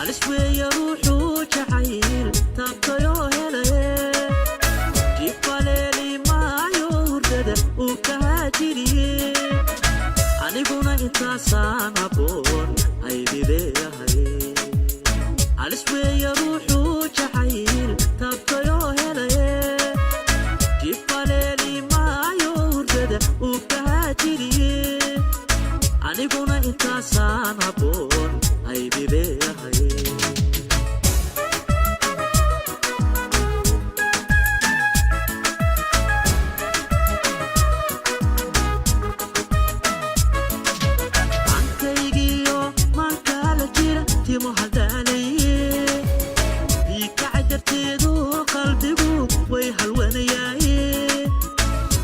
Halis weeye ruuxuu jacayl taabtayoo helaye, jifaleeli maayo hurdada uu ka haajiriye. Aniguna intaasaan habboon haybi leeyahay. Halis weeye ruuxuu jacayl taabtayoo helaye, jifaleeli maayo hurdada uu ka haajiriye. Aniguna intaasaan habboon haybi leeyahay. Ankaygiyo maankaala jira timo hadaalaye, diikaca darteedu qalbigu way halwanayaaye.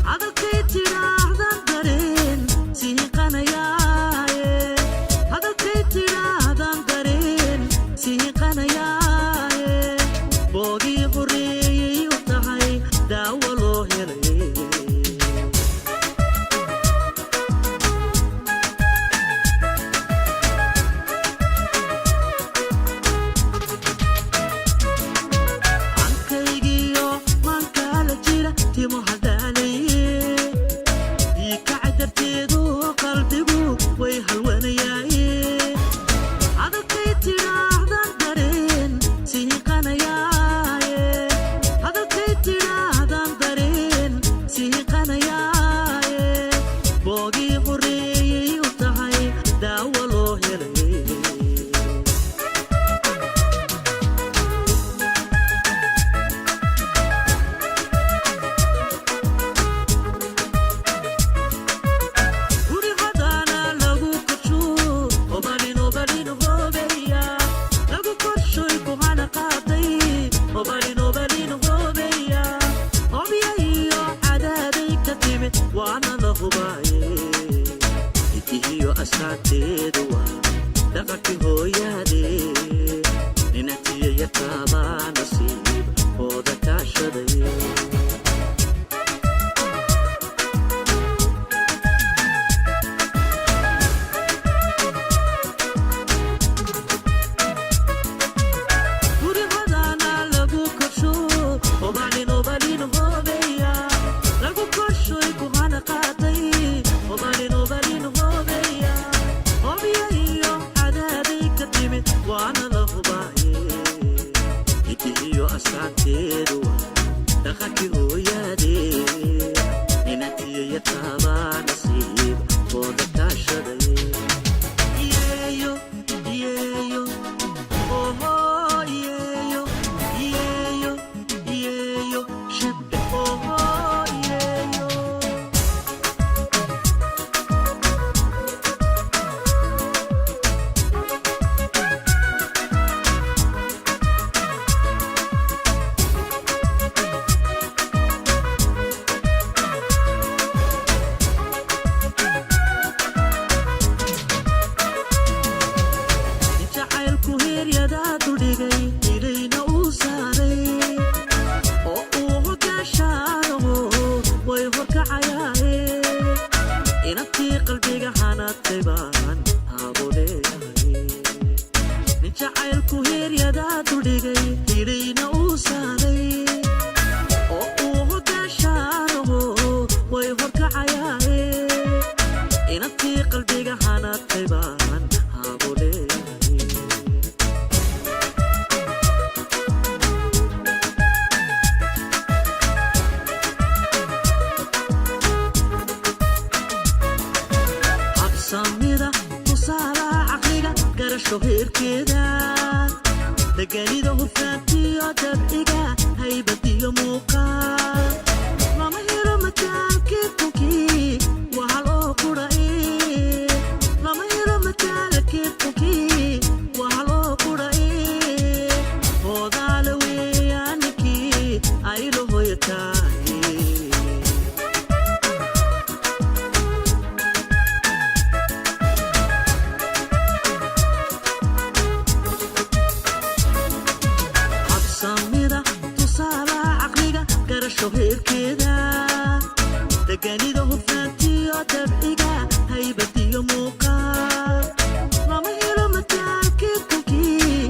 Hadalkay tidhaahdan dareen siiqanayaaye, hadalkay tidhaahdan dareen siiqanayaaye. Boogii horeeyay u tahay daawo loo helay. Ankaygiyo maankaala jira timo hadaalaye, diikaca darteedu qalbigu way halwanayaaye. Hadalkay tidhaahdan dareen siiqanayaaye, hadalkay tidhaahdan dareen siiqanayaaye. Boogii horeeyay u tahay daawo loo helay. Guri hadaana lagu korsho, obalin obalin hobeya, lagu korshoy kuhana qaaday, obalin obalin hobeya. Hobya iyo cadaaday ka timid waana la hubaaye, hidihiyo astaanteedu waa dhaqankii hooyaade. Ninatiyo yataabaa nasiib ooda kaashaday. Guri hadaana lagu korsho, obalin obalin hobeya, lagu korshoy kuhana qaaday, obalin obalin hobeya. Hobya iyo cadaaday ka timid waana la hubaaye, hidihiyo astaanteedu waa dhaqankii hooyaade. Ninatiyo yataabaa nasiib ooda kaashaday. Iyeeyo iyeeyo oho iyeeyo iyeeyo iyeeyo shebe oho iyeeyo. Jacaylku heeryadaa duldhigay, ilayna uu saaray oo uu hogaashaanaho way horkacayaaye. Inantii qalbiga hanatay baan haabo leeyahay. Nin jacaylku heeryadaa duldhigay, ilayna uu saaray oo uu hogaashaanaho way horkacayaaye. Inantii qalbiga hanatay baan haabo leeyahay. Habsamida tusaalaha caqliga, garasho heerkeeda, deganida, hufnaantiyo dabciga, haybadiyo muuqaal lama helo mataalkii kunkii waa hal oo qudhae. Lama helo mataalkii kunkii waa hal oo qudhae. Hoodaale weeyaanikii aylo hoyataaye. Habsamida tusaalaha caqliga, garasho heerkeeda, deganida, hufnaantiyo dabciga, haybadiyo muuqaal lama helo mataalkii kunkii.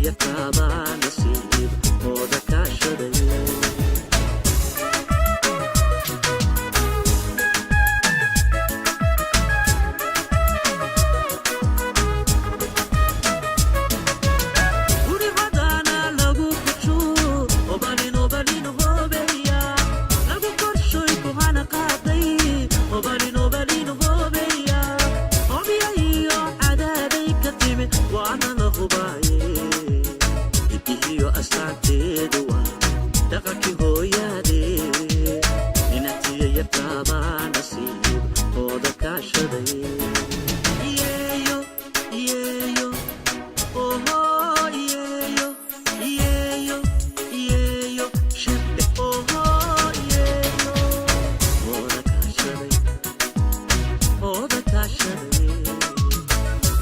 yartaabaa nasiib ooda kaashaday. Guri hodana lagu kajo, obalin obalin hobeya, lagu korshoy kuhana qaaday, obalin obalin hobeya, hobya iyo cadaaday ka timi, waana la hubaaye, hidihiyo astaanteedu waa dhaqankii hooyaade, inantiya yartaabaa nasiib ooda kaashaday. Iyeeyo iyeeyo oho iyeeyo iyeeyo iyeeyo shirde oho iyeeyo ooda kaashaday, ooda kaashaday,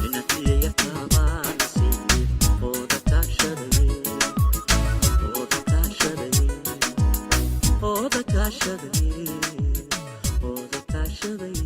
inantiya yartaabaa nasiib ooda kaashaday, ooda kaashaday, ooda kaashaday, ooda kaashaday.